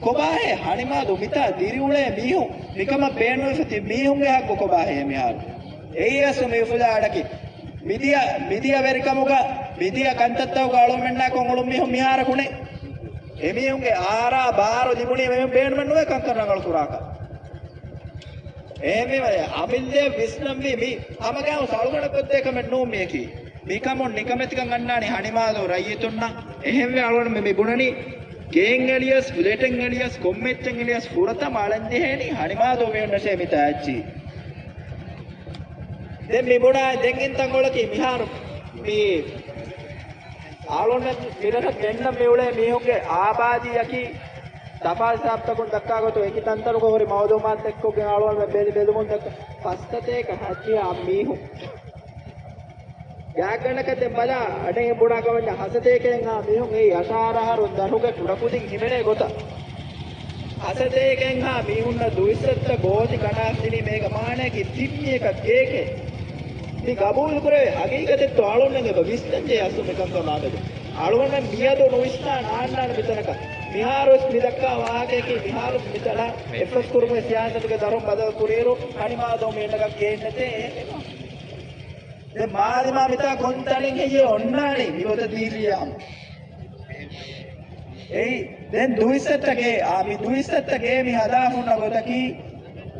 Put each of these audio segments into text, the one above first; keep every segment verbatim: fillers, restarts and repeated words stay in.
ކޮބާހޭ ހަނިމާދޫ މިތާ ދިރިއުޅޭ މީހުން މިކަމަށް ބޭނުންވެފަ ތިބި މީހުންގެ ހައްގު ކޮބާހޭ މިހާރު؟ އެއީ އަސްލު މި އުފުލާ އަޑަކީ. މިދިޔަ، މިދިޔަ ވެރިކަމުގަ މިދިޔަ ކަންތައްތަކުގަ އަޅުގަނޑުމެންނާ ކޮށް އުޅުން މީހުން މިހާރަކު ނެތް. އެމީހުންގެ އާރާ ބާރު ލިބުނީ މީހުން ބޭނުމެއް ނުވޭ ކަންކަން ރަނގަޅު ކުރާކަށް. އެހެންވީމަ އަމިއްލައަށް ވިސްނަންވީ މީ ހަމަގައިމު އަޅުގަނޑަށް ކޮށްދޭ ކަމެއް ނޫން މިއަކީ. މިކަމުން ނިކަމެތިކަން އަންނާނީ ހަނިމާދޫ ރައްޔިތުންނަށް. އެހެންވެ އަޅުގަނޑު މި، މި ބުނަނީ ގޭން އެޅިޔަސް، ފްލެޓެއް އެޅިޔަސް، ކޮންމެ އެއްޗެއް އެޅިޔަސް ފުރަތަމަ އަޅަން ޖެހޭނީ ހަނިމާދޫ މީހުންނަށޭ މިތާ އެއްޗި. ދެން މި ބުނާ ދެން އިން ތަންކޮޅަކީ މިހާރު މި އަޅުގަނޑު މިރަށަށް ގެންނަން މިއުޅޭ މީހުންގެ އާބާދީއަކީ ތަފާތު ހިސާބުތަކުން ދައްކާ ގޮތުން އެކި ތަންތަނުގަ ހުރި މައުލޫމާތު އެއްކޮށްގެން އަޅުގަނޑުމެން ބެލި ބެލުމުން ދައްކާ ފަސްސަތޭކަ ހައްޖިހާ މީހުން. ގާތްގަނޑަކަށް ދެން ބަލާ، އަޑެއް ބުނާ ކަމަށް ހަސަތޭކައެއްހާ މީހުން އެއީ އަށާރަ އަހަރު ދަށުގެ ކުޑަކުދިން ހިމެނޭ ގޮތަށް. ހަސަތޭކައެއްހާ މީހުންނަށް ދުއިސައްތަ ގޯތި ކަނޑާފަ ދިނީ މޭގަ މާނައަކީ ތިން މީހަކަށް ގޭކެއް. މި ގަބޫލު ކުރެވޭ ހަގީގަތެއްތޯ އަޅުގަނޑުމެން އެބަ ވިސްނަންޖެހޭ އަސްލު މިކަންކަން ވާގޮތް. އަޅުގަނޑުމެން މިއަދު ނުވިސްނާ ނާންނާނެ މިތަނަކަށް. މިހާރުވެސް މި ދައްކާ ވާހަކަޔަކީ މިހާރު މިތަނަށް އެއްފަސް ކުރުމުގެ ސިޔާސަތުގެ ދަށުން ބަދަލު ކުރިއިރު ހަނިމާދޫ މީހުންނަކަށް ގޭންނެތޭ. ދެން މާލެމާ މިތާ ކޮން ތަނެއް ހެއްޔޭ އޮންނާނީ މިގޮތަށް ދީފިއްޔާ؟ އެއީ، ދެން ދުއިސައްތަ ގޭ، އާ، މި ދުއިސައްތަ ގޭ މި ހަދާފަ ހުންނަ ގޮތަކީ،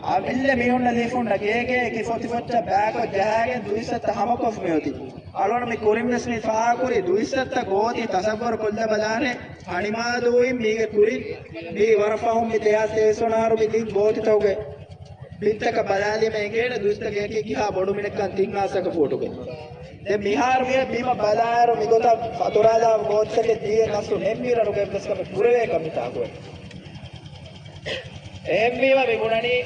އަމިއްލަ މީހުންނަށް ލިބިފަ ހުންނަ ގޭގެ އެކި ފޮތިފޮއްޗަށް ބައިކޮށް ޖަހާގެން ދުއިސައްތަ ހަމަކޮށްފަ މިއޮތީ. އަޅުގަނޑު މި ކުރިންވެސް މި ފާހަގަކުރި ދުއިސައްތަ ގޯތި ތަސައްވަރު ކޮށްލަބަލާނެ. ހަނިމާދޫއިން މީގެ ކުރިން މީ ވަރަށް ފަހުން މި ދެހާސް ތޭވީސް ވަނަ އަހަރު މި ދިން ގޯތިތަކުގެ ބިންތަކަށް ބަލާލީމަ އެނގޭނެ ދުއިސައްތަ ގޭކީ ކިހާ ބޮޑު މިނެއްކަން ތިން ހާސް އަކަ ފޫޓުގެ. ދެން މިހާރު މި ބިމަށް ބަލާއިރު މިގޮތަށް ފަތުރާލާ ގޯތިތަކެއް ދިޔަ އަސްލު ނެތް މިރަށުގައި އެއްވެސް ކަމެއް ކުރެވޭ ކަމެއް ތާކުވެ. އެހެންވީމަ މި ބުނަނީ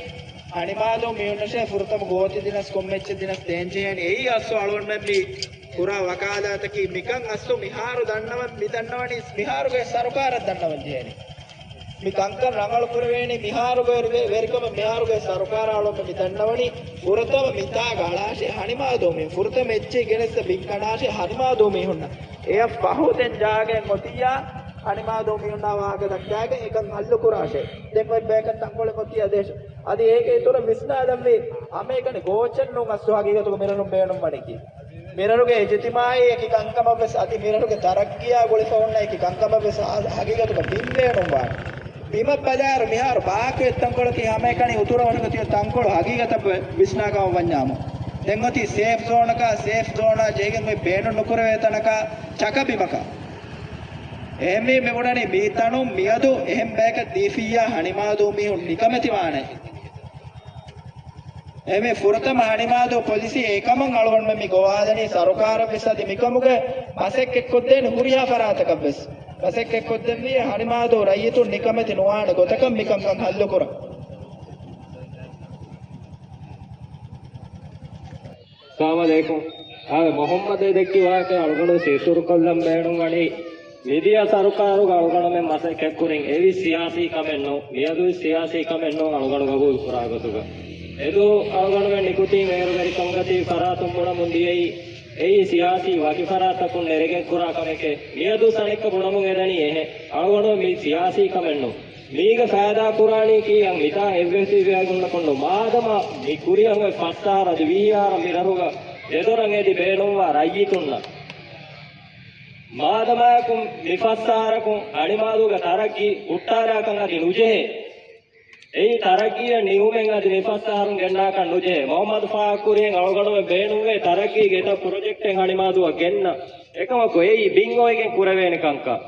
ހަނިމާދޫ މީހުންނަށޭ ފުރަތަމަ ގޯތި ދިނަސް ކޮންމެ އެއްޗެއް ދިނަސް ދޭންޖެހޭނީ. އެއީ އަސްލު އަޅުގަނޑުމެން މި ކުރާ ވަކާލާތަކީ މިކަން އަސްލު މިހާރު ދަންނަވަން މި ދަންނަވަނީ މިހާރުގެ ސަރުކާރަށް ދަންނަވަން ޖެހޭނީ. މި ކަންކަން ރަނގަޅު ކުރެވޭނީ މިހާރުގެ ވެ-، ވެރިކަމަށް މިހާރުގެ ސަރުކާރާ އަޅުގަނޑު މި ދަންނަވަނީ ފުރަތަމަ މިތާގަ އަޅާށޭ ހަނިމާދޫ މީ ފުރަތަމަ އެއްޗެއް ގެނެސް ބިން ކަނޑާށޭ ހަނިމާދޫ މީހުންނަށް. އެއަށް ފަހު ދެން ޖާގައެއް އޮތިއްޔާ ހަނިމާދޫ މީހުންނާ ވާހަކަ ދައްކާގެން އެކަން ހައްލު ކުރާށޭ. ދެން އޮތް ބަޔަކަށް ތަންކޮޅެއް އޮތިއްޔާ ދޭށޭ. އަދި އޭގެ އިތުރަށް ވިސްނާލަންވީ ހަމައެކަނި ގޯއްޗެއް ނޫން އަސްލު ހަގީގަތުގަ މިރަށުން ބޭނުންވަނީކީ. މިރަށުގެ އިޖުތިމާއީ އެކި ކަންކަމަށްވެސް އަދި މިރަށުގެ ތަރައްގީއާ ގުޅިފަ ހުންނަ އެކި ކަންކަމަށްވެސް ހަ-، ހަގީގަތުގަ ބިން ބޭނުންވާނެ. ބިމަށް ބަލާއިރު މިހާރު ބާކު އެއްތަންކޮޅަކީ ހަމައެކަނި އުތުރަށް ވަނިކޮށް ތިޔަ ތަންކޮޅު ހަގީގަތަށް ވިސްނާ ކަމަށް ވަންޏާމު. ދެން އޮތީ ސޭފް ޒޯނަކާ، ސޭފް ޒޯނާ ޖެހިގެން އޮތް ބޭނުން ނުކުރެވޭ ތަނަކާ، ޗަކަ ބިމަކާ. އެހެންވީ މި ބުނަނީ މި ތަނުން މިއަދު އެހެން ބަޔަކަށް ދީފިއްޔާ ހަނިމާދޫ މީހުން ނިކަމެތިވާނެ. އެމެ ފުރަތަމަ ހަނިމާދޫ ޕޮލިސީ އެކަމަށް އަޅުގަނޑުމެން މި ގޮވާލަނީ ސަރުކާރަށް ވެސް އަދި މިކަމުގެ މަސައްކަތްކޮށްދޭނެ ހުރިހާ ފަރާތަކަށް ވެސް. މަސައްކަތްކޮށްދެއްވިއޭ ހަނިމާދޫ ރައްޔިތުން ނިކަމެތި ނުވާނެ ގޮތަކަށް މިކަންކަން ހައްލުކުރަން. ސަލާމަލައިކުމް. އާ، މުޙައްމަދު ދެއްކި ވާހަކަ އަޅުގަނޑު ސިއްސުރުކޮށްލަން ބޭނުންވަނީ، މިދިޔަ ސަރުކާރުގަ އަޅުގަނޑުމެން މަސައްކަތްކުރިން އެއީ ސިޔާސީ ކަމެއް ނޫން، މިއަދު ސިޔާސީ ކަމެއް ނޫން އަޅުގަނޑު ގަބޫލު ކުރާ ގޮތުގަ. އެދު އަޅުގަނޑުމެން ނިކުތީން އޭރު ވެރިކަމުގަތީ ފަރާތުން ބުނަމުން ދިޔައީ، އެއީ ސިޔާސީ ވަކި ފަރާތްތަކުން ނެރެގެން ކުރާ ކަމެކޭ. މިއަދު ސަނެއްކަ ބުނަމުން އެދަނީ އެހެން. އަޅުގަނޑު މި ސިޔާސީ ކަމެއް ނޫން. މީގަ ފައިދާ ކުރާނީ ކީއް އަން މިތާ އެއްވެސް ދިވެހި ގުންނަކުން ނޫން. މާދަމާ މި ކުރިއަށް އޮތް ފަސް އަހަރަށް ވިހި އަހަރަށް މި ރަށުގަ ދެދޮރަށް އެދި ބޭނުންވާ ރައްޔިތުންނަށް. މާދަމާއަކުން މި ފަސް އަހަރަކުން ހަނިމާދޫގެ ތަރައްގީ ހުއްޓާލާކަށް އަދި ނުޖެހޭ. އެއީ ތަރައްގީއަށް ނިމުމެއް އަދި މި ފަސް އަހަރުން ގެންނާކަށް ނުޖެހޭ. މުޙައްމަދު ފާހަގަކުރިހެން އަޅުގަނޑުމެން ބޭނުންވޭ ތަރައްގީގެ އެތައް ޕްރޮޖެކްޓެއް ހަނިމާދޫއަށް ގެންނަން. އެކަމަކު އެއީ ބިން އޮވެގެން ކުރެވޭނެ ކަންކަން.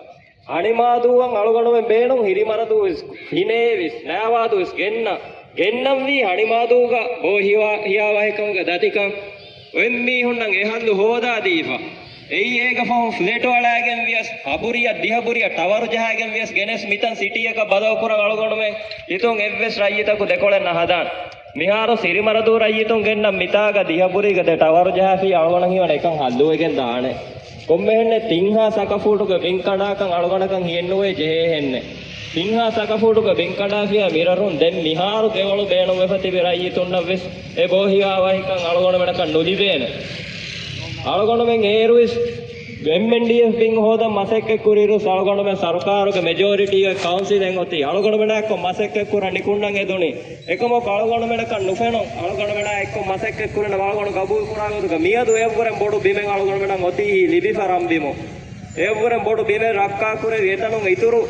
ހަނިމާދޫއަށް އަޅުގަނޑުމެން ބޭނުން ހިރިމަރަދޫވެސް، ހިނޭވެސް، ނައިވާދޫވެސް ގެންނަން. ގެންނަންވީ ހަނިމާދޫގަ ބޯ ހިޔާ-، ހިޔާވަހިކަމުގެ ދަތިކަން އޮތް މީހުންނަށް އެ ހައްލު ހޯދާދީފަ. އެއީ އޭގަ ފަހުން ފްލެޓު އަޅާގެން ވިޔަސް، ހަބުރިއަށް ދިހަބުރިއަށް ޓަވަރު ޖަހާގެން ވިޔަސް ގެނެސް މިތަން ސިޓީއަކަށް ބަދަލުކުރަން އަޅުގަނޑުމެން ހިތުން އެއްވެސް ރައްޔިތަކު ދެކޮޅެއް ނަހަދާނެ. މިހާރު ހިރިމަރަދޫ ރައްޔިތުން ގެންނަން މިތާގަ ދިހަބުރީގަ ދެ ޓަވަރު ޖަހާފީ އަޅުގަނޑަށް ހީވަނީ އެކަން ހައްލުވެގެން ދާނެ. ކޮންމެހެންނެއް ތިން ހާސް އަކަފޫޓުގެ ބިން ކަނޑާކަން އަޅުގަނޑަކަށް ހިއެއްނުވޭ ޖެހޭހެންނެއް. ތިން ހާސް އަކަފޫޓުގެ ބިން ކަނޑާފިޔާ މިރަށުން ދެން މިހާރު ދެވަޅު ބޭނުންވެފަ ތިބި ރައްޔިތުންނަށްވެސް އެ ބޯހިޔާވަހިކަން އަޅުގަނޑުމެނަކަށް ނުލިބޭނެ. އަޅުގަނޑުމެން އޭރުވެސް އެމްއެންޑީއެފް ބިން ހޯދަން މަސައްކަތް ކުރިއިރު އަޅުގަނޑުމެން ސަރުކާރުގެ މެޖޯރިޓީގެ ކައުންސިލެއް އޮތީ އަޅުގަނޑުމެނާ އެއްކޮށް މަސައްކަތް ކުރަން ނިކުންނަން އެދުނީ. އެކަމަކު އަޅުގަނޑުމެނަކަށް ނުފެނުން އަޅުގަނޑުމެނާ އެއްކޮށް މަސައްކަތް ކުރަން އަޅުގަނޑު ގަބޫލު ކުރާ ގޮތުގަ މިއަދު އެއަށްވުރެން ބޮޑު ބިމެއް އަޅުގަނޑުމެނަށް އޮތީ ލިބިފަ ރަންބިމު. އެއަށްވުރެން ބޮޑު ބިމެއް ރައްކާކުރެވި އެތަނުން އިތުރު،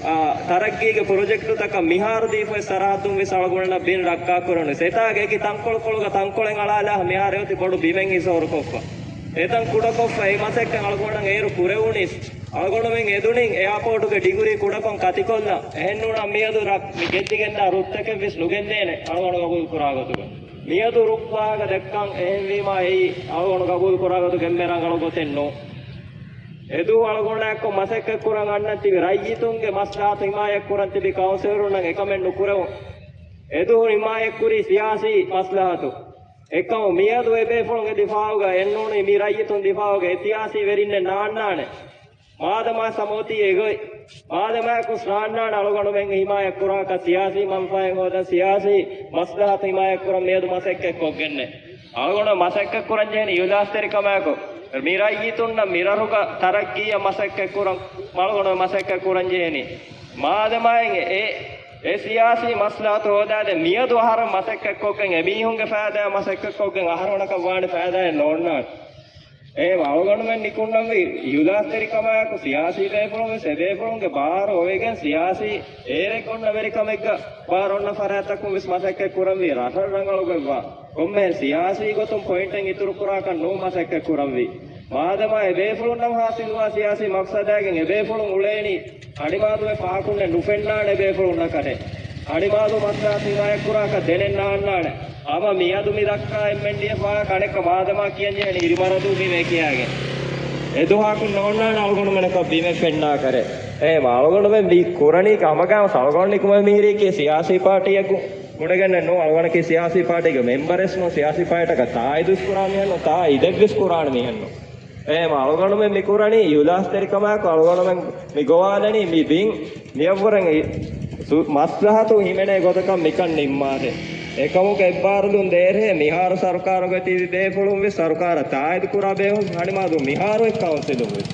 އާ، ތަރައްގީގެ ޕްރޮޖެކްޓުތަކަށް މިހާރު ދީފައި ސަރަހައްދުން ވެސް އަޅުގަނޑަށް ބިން ރައްކާކުރަން ވެސް އެތާގެ އެކި ތަންކޮޅުކޮޅުގަ ތަންކޮޅެއް އަޅާލާ މިހާރު އޮތީ ބޮޑު ބިމެއް ހިސޯރުކޮށްފަ. އެތަން ކުޑަކޮށްފަ އެ މަސައްކަތް އަޅުގަނޑަށް އޭރު ކުރެވުނީސް. އަޅުގަނޑުމެން އެދުނީ އެއާޕޯޓުގެ ޑިގްރީ ކުޑަކޮށް ކަތިކޮށްލަން. އެހެންނޫނަ މިއަދު ރަ-، މި ގެއްލިގެންދާ ރުއްތަކެއް ވެސް ނުގެންދޭނެ އަޅުގަނޑު ގަބޫލު ކުރާ ގޮތުގަ. މިއަދު ރުއް ވާހަކަ ދައްކަން އެހެންވީމާ އެއީ އަޅުގަނޑު ގަބޫލު ކުރާ ގޮތުގެ އެންމެ ރަނގަޅު ގޮތެއް ނޫން. އެދުވަހު އަޅުގަނޑާއެއްކޮށް މަސައްކަތް ކުރަން އަންނަން ތިބި ރައްޔިތުންގެ މަސްލަހަތު ހިމާޔަތް ކުރަން ތިބި ކައުންސިލަރުންނަށް އެކަމެއް ނުކުރެވުން. އެދުވަހު ހިމާޔަތްކުރީ ސިޔާސީ މަސްލަހަތު. އެކަމު މިއަދު އެބޭފުޅުންގެ ދިފާއުގަ އެއްނޫނީ މި ރައްޔިތުން ދިފާއުގަ އެ ސިޔާސީ ވެރިންނެއް ނާންނާނެ. މާދަމާ ސަމޯތީ އެގޮތް. މާދަމާއެކު ސްރާންނާން އަޅުގަނޑުމެން ހިމާޔަތް ކުރާކަށް ސިޔާސީ މަންފާއެއް ހޯދަން ސިޔާސީ މަސްލަހަތު ހިމާޔަތް ކުރަން މިއަދު މަސައްކަތް ކޮށްގެންނެ. އަޅުގަނޑު މަސައްކަތް ކުރަން ޖެހެނީ އިހުލާސްތެރިކަމާއެކު. މި ރައްޔިތުންނަށް މިރަށުގަ ތަރައްގީއަށް މަސައްކަތް ކުރަން އަޅުގަނޑު މަސައްކަތް ކުރަން ޖެހެނީ. މާދަމާއިން އެ، އެ ސިޔާސީ މަސްލަހަތު ހޯދާދޭ މިއަދު އަހަރަށް މަސައްކަތް ކޮށްގެން އެމީހުންގެ ފައިދާއަށް މަސައްކަތް ކޮށްގެން އަހަރުމެނަކަށް ވާނެ ފައިދާއެއް ނޯންނާނެ. އެ އަޅުގަނޑުމެން ނިކުންނަންވީ އިހުލާސްތެރިކަމާއެކު ސިޔާސީ ބޭފުޅުން ވެސް އެބޭފުޅުންގެ ބާރު އޮވެގެން ސިޔާސީ އޭރެއް އޮންނަ ވެރިކަމެއްގަ ބާރު އޮންނަ ފަރާތްތަކުން ވެސް މަސައްކަތް ކުރަންވީ ރަށަށް ރަނގަޅުގޮތްވާ ކޮންމެހެން ސިޔާސީ ގޮތުން ޕޮއިންޓެއް އިތުރު ކުރާކަށް ނޫން މަސައްކަތް ކުރަންވީ. މާދަމާ އެބޭފުޅުންނަށް ހާސިލުވާ ސިޔާސީ މަޤްޞަދާގެން އެބޭފުޅުން އުޅޭނީ ހަނިމާދުވެ ފާކުންނެއް ނުފެންނާނެ ބޭފުޅުންނަކަށެއް. ހަނިމާދު މަސްލަހަތު ހިމާޔަތްކުރާކަށް ދެނެއް ނާންނާނެ. ހަމަ މިއަދު މި ދައްކާ އެމްއެންޑީއެފް ވާހަކަ އަނެއްކާ މާދަމާ ކިޔަންޖެހެނީ އިރިމަރަދޫ ބިމޭ ކިޔާގެން. އެދުވަހަކުން ނޯންނާނެ އަޅުގަނޑުމެނަކަށް ބިމެއް ފެންނާކަށެއް. އެހެން އަޅުގަނޑުމެން މި ކުރަނީ ހަމަގައިމުވެސް އަޅުގަނޑު ނިކުމެ މިހިރީކީ ސިޔާސީ ޕާޓީއަކު ގުނަގަންނެއް ނޫން. އަޅުގަނޑަކީ ސިޔާސީ ޕާޓީގެ މެމްބަރެއް ނޫން، ސިޔާސީ ޕާޓީއަކަށް ތާއީދުވެސް ކުރާ މީހެއް ނޫން، ތާއީދެއްވެސް ކުރާނެ މީހެއް ނޫން. އެހެން އަޅުގަނޑުމެން މިކުރަނީ އިހުލާސްތެރިކަމާއެކު އަޅުގަނޑުމެން މި ގޮވާލަނީ މި ބިން މިއަށްވުރެން ސު-، މަސްލަހަތު ހިމެނޭ ގޮތަކަށް މިކަން ނިންމާށޭ. އެކަމުގެ އެއްބާރުލުން ދޭށޭ މިހާރު ސަރުކާރުގަ ތިބި ބޭފުޅުން ވެސް ސަރުކާރަށް ތާއީދު ކުރާ ބޭފުޅުން ހަނިމާދު މިހާރު އެއް ކައުންސިލުން ވެސް.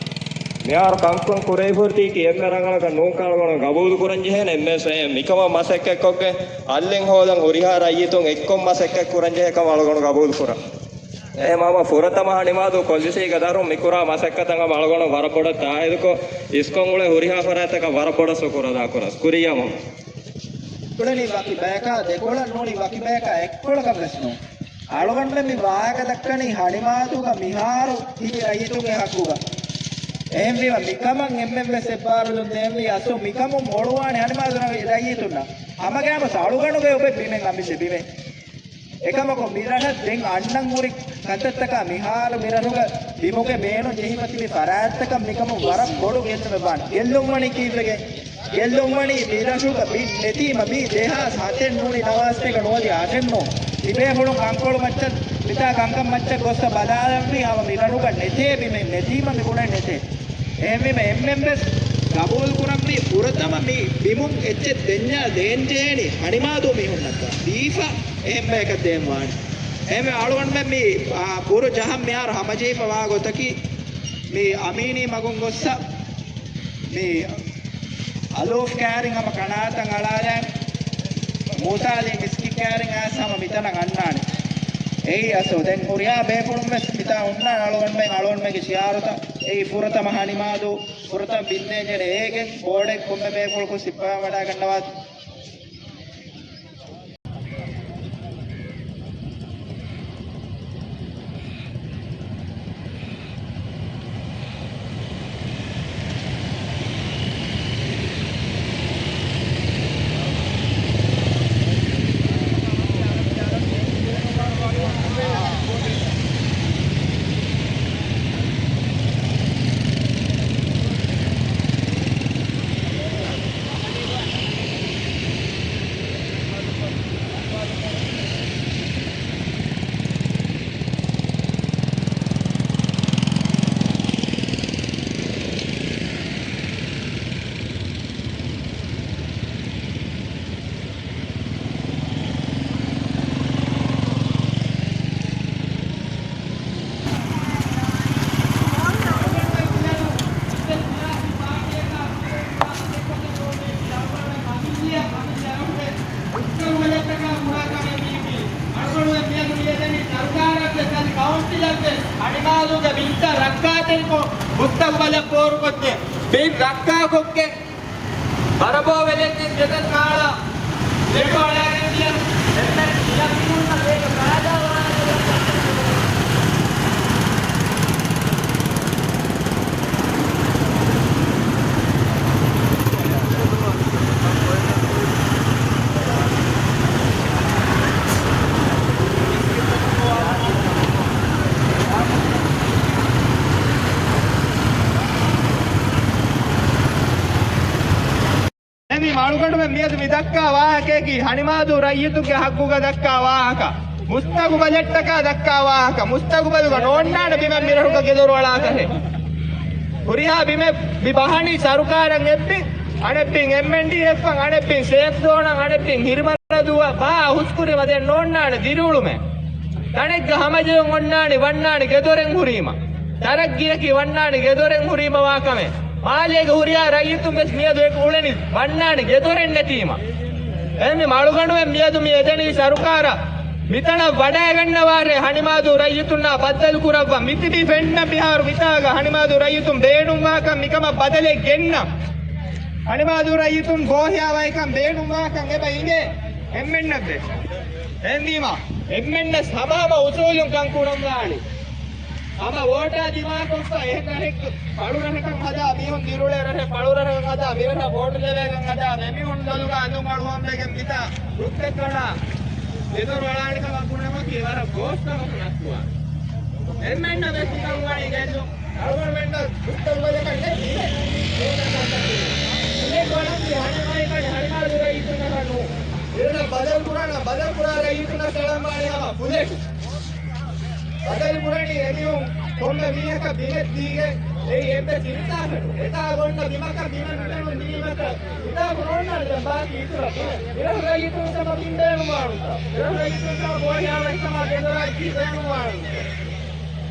މިހާރު ކަންކަން ކުރެވިފަ ހުރިތީކީ އެންމެ ރަނގަޅަކަށް ނޫންކަން އަޅުގަނޑު ގަބޫލު ކުރަން ޖެހޭނެ. އެންމެ ސައެ މިކަމަށް މަސައްކަތްކޮށްގެން އައްލެން ހޯދަން ހުރިހާ ރައްޔިތުން އެއްކޮށް މަސައްކަތް ކުރަން ޖެހޭ ކަމަށް އަޅުގަނޑު ގަބޫލު ކުރަން. އެހެން ހަމަ ފުރަތަމަ ހަނިމާދޫ ކޮންލިސީގެ ދަރުން މިކުރާ މަސައްކަތަށް ހަމަ އަޅުގަނޑު ވަރަށް ބޮޑަށް ތާއީދުކޮށް، އިސްކޮށް އުޅޭ ހުރިހާ ފަރާތްތަކަށް ވަރަށް ބޮޑަށް ޝުކުރު އަދާކުރަން. ޝުކުރިއްޔާ މަން. ކުޅެނީ ވަކި ބަޔަކާ ދެކޮޅަށް ނޫނީ ވަކި ބަޔަކާ އެއްކޮޅަކަށް ވެސް ނޫން. އަޅުގަނޑުމެން މި ވާހަކަ ދައްކަނީ ހަނިމާދޫގަ މިހާރު ތިބި ރައްޔިތުންގެ ހައްގުގަ. އެހެންވީމަ މިކަމަށް އެންމެން ވެސް އެއްބާރުލުން ދޭންވީ އަސްލު މިކަމުން މޮޅުވާނެ ހަނިމާދޫ ރައްޔިތުންނަށް. ހަމަގައިމުވެސް އަޅުގަނޑުގެ އޮބެ ބިމެއް އަމިއްލަ ބިމެއް. އެކަމަކު މިރަށަށް ދެން އަންނަން ހުރި ކަންތައްތަކާ މިހާރު މިރަށުގަ ބިމުގެ ބޭނުން ޖެހިފަ ތިބި ފަރާތްތަކަށް މިކަމުން ވަރަށް ބޮޑު ގެއްލުމެއް ވާނެ. ގެއްލުން ވަނީ ކީއްވެގެން؟ ގެއްލުން ވަނީ މިރަށުގަ ބިން ނެތީމަ މީ ދެހާސް ހަތެއް ނޫނީ ނަވާސްތޭކަ ނުވަދި އަށެއް ނޫން. ތިބޭފުޅުން ކަންކޮޅު މައްޗަށް މިތާ ކަންކަން މައްޗަށް ގޮއްސަ ބަލާލަންވީ ހަމަ މިރަށުގަ ނެތޭ ބިމެއް ނެތީމަ މި ބުނެ ނެތޭ. އެހެންވީމަ އެންމެންވެސް ގަބޫލު ކުރަންވީ ފުރަތަމަ މި ބިމުން އެއްޗެއް ދެންޏާ ދޭންޖެހޭނީ ހަނިމާދޫ މީހުންނަށްތާ. ދީފަ އެހެން ބަޔަކަށް ދޭން ވާނެ. އެހެންވެ އަޅުގަނޑުމެން މި، އާ، ބުރު ޖަހަން މިހާރު ހަމަޖެހިފަ ވާ ގޮތަކީ މި އަމީނީ މަގުން ގޮއްސަ މި އަލޫފް ކައިރިން ހަމަ ކަނާތަށް އަޅާލާން މޫސާލީ މިސްކިތް ކައިރިން އައިސް ހަމަ މިތަނަށް އަންނާނެ. އެއީ އަސްލު ދެން ހުރިހާ ބޭފުޅުން ވެސް މިތާ ހުންނާނެ އަޅުގަނޑުމެން އަޅުގަނޑުމެންގެ ޝިއާރުތައް. އެއީ ފުރަތަމަ ހަނިމާދޫ، ފުރަތަމަ ބިންދޭންޖެހޭނެ އޭގެން ބޯޑެއް ކޮންމެ ބޭފުޅަކު ސިއްޕާވަޑާގަންނަވާތި. ހަނިމާލުގެ ބިންތައް ރައްކާތެރިކޮށް، މުސްތަގުބަލަށް ފޯރުކޮށްދޭ. ބިން ރައްކާކޮށްގެން، ބަރަބޯ ވެލެއްޖެ ޖެދަން ކާޅާ ދެކޮޅަށް އަޅާގެން ދިޔަ. އެންމެން ދިޔަ މީހުންނަށް އޭގެ ފައިދާ ވާނެ. އެމީ އަޅުގަނޑުމެން މިއަދު މި ދައްކާ ވާހަކަޔަކީ ހަނިމާދޫ ރައްޔިތުންގެ ހައްގުގަ ދައްކާ ވާހަކަ، މުސްތަގުބަލަށްޓަކާ ދައްކާ ވާހަކަ، މުސްތަގުބަލުގަ ނޯންނާނެ ބިމެއް މިރަށުގަ ގެދޮރު އަޅާކަށެއް. ހުރިހާ ބިމެއް މި ބަހަނީ ސަރުކާރަށް އެއްބިން، އަނެއްބިން އެމްއެންޑީއެފްއަށް، އަނެއްބިން ސޭފް ޒޯނަށް، އަނެއްބިން ހިރިމަރަދޫއަށް ބާ ހުސްކުރީމަ ދެން ނޯންނާނެ ދިރިއުޅުމެއް. ތަނެއްގަ ހަމަޖެހުން އޮންނާނީ ވަންނާނެ ގެދޮރެއް ހުރީމަ. ތަރައްގީއަކީ ވަންނާނެ ގެދޮރެއް ހުރީމަ ވާކަމެއް. މާލޭގަ ހުރިހާ ރައްޔިތުން ވެސް މިއަދު އެކު އުޅެނީ ވަންނާނެ ގެދޮރެއް ނެތީމަ. އެހެންވީމަ އަޅުގަނޑުމެން މިއަދު މި އެދެނީ ސަރުކާރަށް މިތަނަށް ވަޑައިގަންނަވާށޭ ހަނިމާދޫ ރައްޔިތުންނާ ބައްދަލު ކުރައްވަން. މިތިބީ ފެންނަ މިހާރު މިތާގަ ހަނިމާދޫ ރައްޔިތުން ބޭނުންވާކަން މިކަމަށް ބަދަލެއް ގެންނަން. ހަނިމާދޫ ރައްޔިތުން ގޯހިޔާވައިކަން ބޭނުންވާކަން އެބަ އިނގޭ އެންމެންނަށްވެސް. އެހެންވީމަ އެންމެންނަށް ހަމަހަމަ އުސޫލުން ކަން ކުރަންވާނީ. ހަމަ ވޯޓާ ދިމާކޮށްފަ އެހެން ރަށެއް ފަޅުރަށަކަށް ހަދާ މީހުން ދިރިއުޅޭ ރަށެއް ފަޅުރަށަކަށް ހަދާ މިރަށަށް ވޯޓު ލެވޭކަން ހަދާ އެމީހުން ލޮލުގަ އަނދުން އަޅުވަންވެގެން މިތާ ރުއްތައް ކަނޑާ ދެދޮރު އަޅާނެ ކަމަށް ބުނެމަކީ ވަރަށް ގޯސް ކަމަކުން އައްކުވާ. އެންމެންނަށް ވެސް މިކަން ވަނީ ގެއްލުން. އަޅުގަނޑުމެންނަށް ރުއްތައް އުޅޭކަށް ނެތީމެ. އެ ގޮނަން ހަނިމާލު ރައްޔިތުންނަކަށް ނޫން. މިރަށަށް ބަދަލު ކުރާނަ، ބަދަލު ކުރާ ރައްޔިތުންނަށް ސަލާމް ވާނީ ހަމަ ފުލެޓު. ބަދަލު ކުރަނީ އެމީހުން ކޮންމެ މީހަކަށް ބިމެއް ދީގެން އެއީ އެއްވެސް އިންސާފެއް ނޫން. އެތާ އޮންނަ ބިމަކަށް ބިމެއް ނުދެނުން ދިނީމަކަށް އިންސާފު ނޯންނާނެ ދެން ބާކީ އިތުރަށް ބިމެއް. މިރަށު ރައްޔިތުން ސަމަ ބިން ބޭނުންވާނުންތަ؟ މިރަށު ރައްޔިތުން ސަމަ ބޯހިޔާވައި ސަމަ ގެދޮރާއި ކީ ބޭނުންވާނުންތަ؟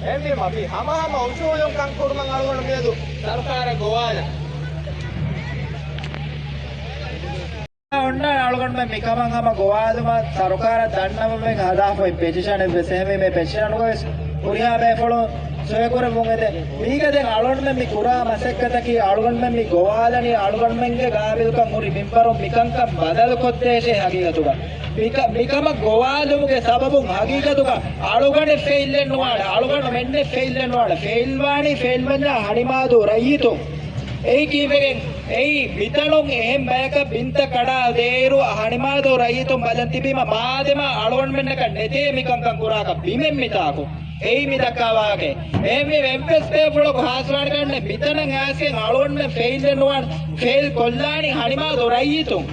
އެހެންވީމަ މި ހަމަހަމަ އުސޫލުން ކަން ކުރުމަށް އަޅުގަނޑު މިއަދު ސަރުކާރަށް ގޮވާލަން. އޮންނާނެ އަޅުގަނޑުމެން މިކަމަށް ހަމަ ގޮވާލުމަށް ސަރުކާރަށް ދަންނަވަމެން ހަދާފައި ޕެޓިޝަނެއް ވެސް. އެހެންވީމަ ޕެޓިޝަނުގަ ވެސް ހުރިހާ ބޭފުޅުން ސޮއިކުރެއްވުން އެދެން. މީގަ ދެން އަޅުގަނޑުމެން މި ކުރާ މަސައްކަތަކީ އަޅުގަނޑުމެން މި ގޮވާލަނީ އަޅުގަނޑުމެންގެ ގާބިލްކަން ހުރި މިންވަރުން މިކަންކަން ބަދަލުކޮށްދޭށޭ ހަގީގަތުގަ. މިކަ-، މިކަމަށް ގޮވާލުމުގެ ސަބަބުން ހަގީގަތުގަ އަޅުގަނޑެއް ފެއިލްއެއް ނުވާނެ، އަޅުގަނޑުމެންނެއް ފެއިލްއެއް ނުވާނެ. ފެއިލްވާނީ ފެއިލްވަންޏާ ހަނިމާދޫ ރައްޔިތުން. އެއީ ކީއްވެގެން؟ އެއީ މިތަނުން އެހެން ބަޔަކަށް ބިންތައް ކަޑާ ދޭއިރު ހަނިމާދޫ ރައްޔިތުން ބަލަން ތިބީމަ މާދެމާ އަޅުގަނޑުމެންނަކަށް ނެތޭ މިކަންކަން ކުރާކަށް ބިމެއް މިތާކު. އެއީ މި ދައްކާ ވާހަކައެއް. އެހެންވީމަ އެއްވެސް ބޭފުޅަކު ހާސްވާނެ ކަންނެއް މިތަނަށް އައިސްގެން އަޅުގަނޑުމެން ފެއިލްއެއް ނުވާން ފެއިލް ކޮށްލާނީ ހަނިމާދޫ ރައްޔިތުން.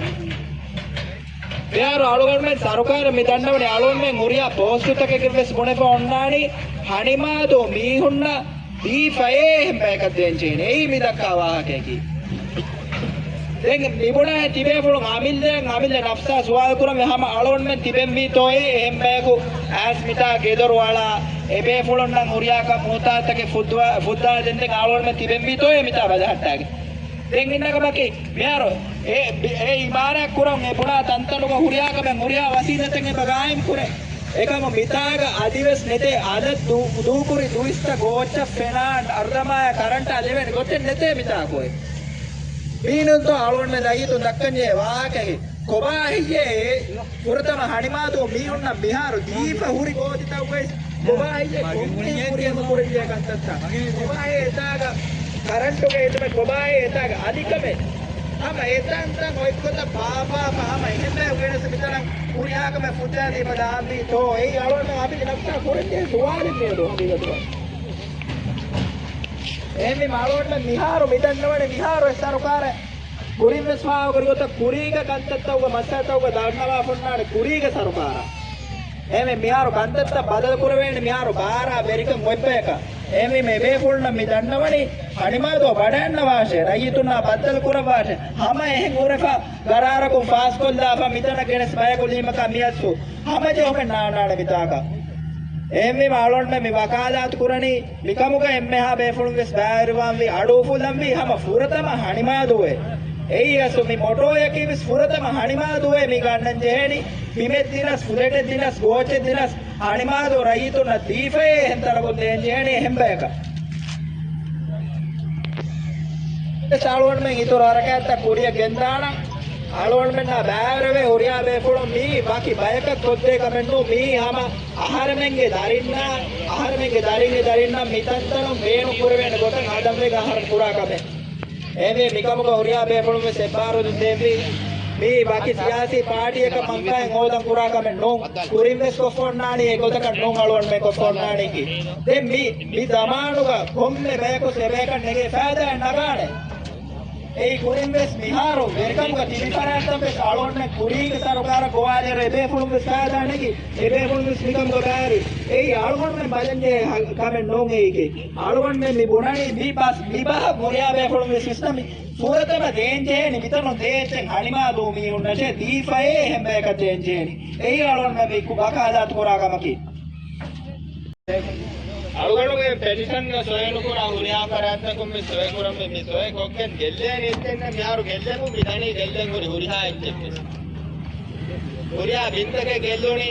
މިހާރު އަޅުގަނޑުމެން ސަރުކާރަށް މި ދަންނަވަނީ އަޅުގަނޑުމެން ހުރިހާ ޕޯސްޓުތަކެއްގެ ވެސް ބުނެފަ އޮންނާނީ ހަނިމާދޫ މީހުންނަށް ދީފައޭ އެހެން ބަޔަކަށް ދޭން ޖެހޭނެ. އެއީ މި ދައްކާ ވާހަކަޔަކީ. ދެން މިބުނާ ތިބޭފުޅުން އަމިއްލައަށް އަމިއްލަ ނަފްސާ ސުވާލު ކުރަންވީ ހަމަ އަޅުގަނޑުމެން ތިބެންވީތޯއޭ އެހެން ބަޔަކު އައިސް މިތާ ގެދޮރު އަޅާ އެބޭފުޅުންނަށް ހުރިހާ ކަން މުހުތާޖުތަކެއް ފުއްދާ-، ފުއްދާ ދެން ދެން އަޅުގަނޑުމެން ތިބެންވީތޯއޭ މިތާ ބަލަހައްޓާގެން. ދެން އިންނަ ކަމަކީ މިހާރު އެ، އެ އިމާރާތް ކުރަން އެ ބުނާ ތަންތަނުގަ ހުރިހާ ކަމެއް ހުރިހާ ވަސީލަތެއް އެބަ ގާއިމް ކުރޭ. އެކަމު މިތާގަ އަދިވެސް ނެތޭ އަދަށް ދޫ-، ދޫކުރި ދުއިސްތައް ގޯއްޗަށް ފެނާ އަރުދަމާއަށް ކަރަންޓާ ލެވޭނެ ގޮތެއް ނެތޭ މިތާކު އެ. މީނުންތޯ އަޅުގަނޑުމެން ރައްޔިތުން ދައްކަންޖެހޭ ވާހަކައެއް. ކޮބާ ހެއްޔޭ އެ ފުރަތަމަ ހަނިމާދޫ މީހުންނަށް މިހާރު ދީފަ ހުރި ގޯތިތައްވެސް ކޮބާ ހެއްޔޭ ކޮންމެ ކުރިއަށް ނުކުރެވޭ ކަންތައްތައް؟ ކޮބާ ހެއްޔޭ އެތާގަ ކަރަންޓުގެ އެދުމެއް؟ ކޮބާ ހެއްޔޭ އެތާގަ އަލިކަމެއް؟ ހަމަ އެތަންތަން އޮތްގޮތަށް ބާއްވާފަ ހަމަ އެހެންބަޔަކު ގެނެސް މިތަނަށް ހުރިހާ ކަމެއް ފުއްޖާދީފަ ދާންވީތޯ؟ އެއީ އަޅުގަނޑުމެން އަމިއްލަ ނަފްސާ ކުރަންޖެހޭ ސުވާލެއް މިއަދު ހަގީގަތުގަ. އެހެންވީމަ އަޅުގަނޑުމެން މިހާރު މި ދަންނަވަނީ މިހާރު އެ ސަރުކާރެއް ކުރިންވެސް ފާހަގަކުރި ގޮތަށް ކުރީގެ ކަންތައްތައް އުގަ މައްސަލަތައް އުގަ ދަންނަވާފަ އޮންނާނެ ކުރީގެ ސަރުކާރަށް. އެހެންވެ މިހާރު ކަންތައްތައް ބަދަލު ކުރެވޭނެ މިހާރު ބާރާ ވެރިކަން އޮތްބަޔަކަށް. އެހެންވީމަ އެބޭފުޅުންނަށް މި ދަންނަވަނީ ހަނިމާދޫ ވަޑައަންނަވާށޭ، ރައްޔިތުންނާ ބައްދަލު ކުރައްވާށޭ. ހަމަ އެހެން ހުރެފަ ގަރާރަކުން ފާސްކޮށްލާފަ މިތަނަށް ގެނެސް ބަޔަކު ލީމަކާ މިއަސްފު ހަމަޖެހުމެއް ނާންނާނެ މިތާކަށް. އެހެންވީމަ އަޅުގަނޑުމެން މި ވަކާލާތު ކުރަނީ މިކަމުގަ އެންމެހާ ބޭފުޅުން ވެސް ބައިވެރިވާންވީ އަޑުއުފުލަންވީ ހަމަ ފުރަތަމަ ހަނިމާދޫއޭ. އެއީ އަސްލު މި މޮޓޯއަކީ ވެސް ފުރަތަމަ ހަނިމާދޫއޭ މި ގަންނަން ޖެހޭނީ. ބިމެއް ދިނަސް، ފުލެޓެއް ދިނަސް، ގޯޗެއް ދިނަސް، ހަނިމާދޫ ރައްޔިތުންނަށް ދީފައޭ އެހެން ތަނަކުން ދޭން ޖެހޭނީ އެހެން ބަޔަކަށް. އެސް އަޅުގަނޑުމެން އިތުރު ހަރަކާތްތައް ކުރިއަށް ގެންދާނަން. އަޅުގަނޑުމެންނާ ބައިވެރިވެ ހުރިހާ ބޭފުޅުން މިއީ ވަކި ބަޔަކަށް ކޮށްދޭ ކަމެއް ނޫން. މިއީ ހަމަ އަހަރެމެންގެ ދަރިންނާ، އަހަރެމެންގެ ދަރިންގެ ދަރިންނަށް މި ތަންތަނުން ބޭނުން ކުރެވޭނެ ގޮތަށް ހަދަން ވެގެން އަހަރެން ކުރާ ކަމެއް. އެހެންވެ، މިކަމުގަ ހުރިހާ ބޭފުޅުން ވެސް އެއްބާރުލުން ދޭންވީ. މީ ވަކި ސިޔާސީ ޕާޓީއަކަށް މަންފާއެއް ހޯދަން ކުރާ ކަމެއް ނޫން. ކުރިން ވެސް ކޮށްފަ އޮންނާނީ އެ ގޮތަކަށް ނޫން އަޅުގަނޑުމެން ކޮށްފަ އޮންނާނީކީ. ދެން މި، މި ޒަމާނުގަ ކޮންމެ ބަޔަކު އެބަޔަކަށް ނެގޭ ފައިދާއެއް ނަގާނެ. އެއީ ކުރިން ވެސް މިހާރު ވެރިކަމުގަ ތިބި ފަރާތްތައް ވެސް އަޅުގަނޑުމެން ކުރީގެ ސަރުކާރަށް ގޮވާލިއިރު އެބޭފުޅުން ވެސް ފައިދާ ނެގި، އެބޭފުޅުން ވެސް މިކަމުގަ ބައިވެރި. އެއީ އަޅުގަނޑުމެން ބަލަންޖެހޭ ހަ-، ކަމެއް ނޫން އެއީކީ. އަޅުގަނޑުމެން މި ބުނަނީ މި ބަސް، މި ބަހަށް ހުރިހާ ބޭފުޅުން ވެސް ވިސްނަމި. ފުރަތަމަ ދޭންޖެހޭނީ މިތަނުން ދޭ އެއްޗެއް ހަނިމާދޫ މީހުންނަށޭ، ދީފައޭ އެހެން ބަޔަކަށް ދޭންޖެހޭނީ. އެއީ އަޅުގަނޑުމެން މި ވަކާލާތު ކުރާ ކަމަކީ. އަޅުގަނޑުގެ ޕެޓިޝަންގަ ސޮއެ ނުކުރާ ހުރިހާ ފަރާތްތަކުން މި ސޮއެ ކުރަން މި، މި ސޮއެ ކޮށްގެން ގެއްލޭނީ އެއްޗެއް ނެތް. މިހާރު ގެއްލެމުން މި ދަނީ ގެއްލެން ހުރި ހުރިހާ އެއްޗެއް ވެސް. ހުރިހާ ބިންތަކެއް ގެއްލުނީ،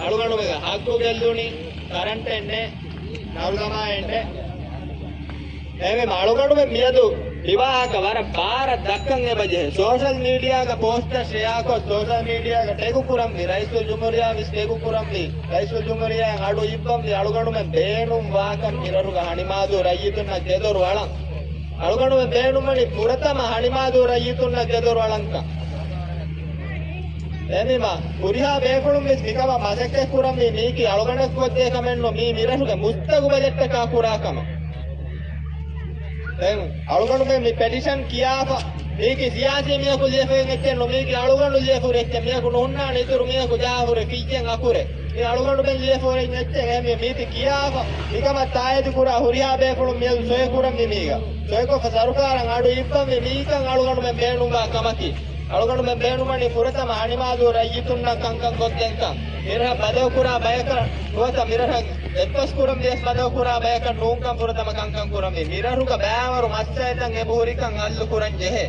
އަޅުގަނޑުމެންގެ ހައްގު ގެއްލުނީ، ކަރަންޓެއް ނެތް، ނަރުދަމާއެއް ނެތް. އެހެންވީމަ އަޅުގަނޑުމެން މިއަދު މިވާހަކަ ވަރަށް ބާރަށް ދައްކަން އެބަޖެހޭ. ސޯޝަލް މީޑިއާގަ ޕޯސްޓަށް ޝެއާކޮށް، ސޯޝަލް މީޑިއާގަ ޓެގު ކުރަންވީ، ރައީސުލްޖުމްހޫރިއްޔާ ވެސް ޓެގު ކުރަންވީ، ރައީސުލްޖުމްހޫރިއްޔާއަށް އަޑު އިއްވަންވީ، އަޅުގަނޑުމެން ބޭނުންވާކަން މިރަށުގަ ހަނިމާދޫ ރައްޔިތުންނަށް ގެދޮރު އަޅަން. އަޅުގަނޑުމެން ބޭނުންވަނީ ފުރަތަމަ ހަނިމާދޫ ރައްޔިތުންނަށް ގެދޮރު އަޅަންކަން. އެހެންވީމަ ހުރިހާ ބޭފުޅުން ވެސް މިކަމަށް މަސައްކަތް ކުރަންވީ. މީކީ އަޅުގަނޑަކު ކޮށްދޭ ކަމެއް ނޫން. މީ މިރަށުގެ މުސްތަގުބަލަށްޓަކާ ކުރާ ކަމެއް. ދެން އަޅުގަނޑުމެން މި ޕެޓިޝަން ކިޔާފަ، މީކީ ސިޔާސީ މީހަކު ލިޔެފައި އޮތް އެއްޗެއް ނޫން. މީކީ އަޅުގަނޑު ލިޔެފަ ހުރި އެއްޗެއް. މީހަކު ނުހުންނާނެ އިތުރު މީހަކު ޖަހާފަ ހުރެ ފިއްޔެއް އަކުރެއް. މީ އަޅުގަނޑުމެން ލިޔެފަ ހުރި އެއްޗެއް. އެހެންވެ، މީތި ކިޔާފަ، މިކަމަށް ތާއީދު ކުރާ ހުރިހާ ބޭފުޅުން މިއަދު ސޮއެ ކުރަންވީ މީގަ. ސޮއެކޮށްފަ ސަރުކާރަށް އަޑު އިއްވަންވީ. މީކަން އަޅުގަނޑުމެން ބޭނުންވާ ކަމަކީ. އަޅުގަނޑުމެން ބޭނުންވަނީ ފުރަތަމަ ހަނިމާދޫ ރައްޔިތުންނަށް ކަންކަން ކޮށްދޭންކަން. މިރަށަށް ބަދަލުކުރާ ބަޔަކަށް ނުވަތަ މިރަށަށް އެއްބަސް ކުރަން ވިޔަސް ބަދަލުކުރާ ބަޔަކަށް ނޫންކަން ފުރަތަމަ ކަންކަން ކުރަންވީ. މިރަށުގަ ބައިވަރު މައްސަލަތައް އެބަހުރިކަން ހައްލު ކުރަން ޖެހޭ.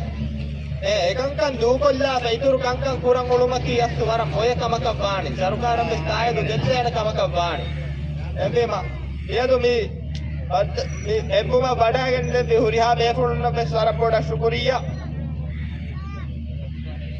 އެ، އެކަންކަން ދޫކޮށްލާފަ އިތުރު ކަންކަން ކުރަން އުޅުމަކީ އަސްލު ވަރަށް މޮޔަ ކަމަކަށް ވާނެ. ސަރުކާރަށް ވެސް ތާއީދު ދެއްވޭނެ ކަމަކަށް ވާނެ. އެހެންވީމަ، މިއަދު މި، މި އެއްވުމަށް ވަޑައިގެންދެއްވި ހުރިހާ ބޭފުޅުންނަށް ވެސް ވަރަށް ބޮޑަށް ޝުކުރިއްޔާ.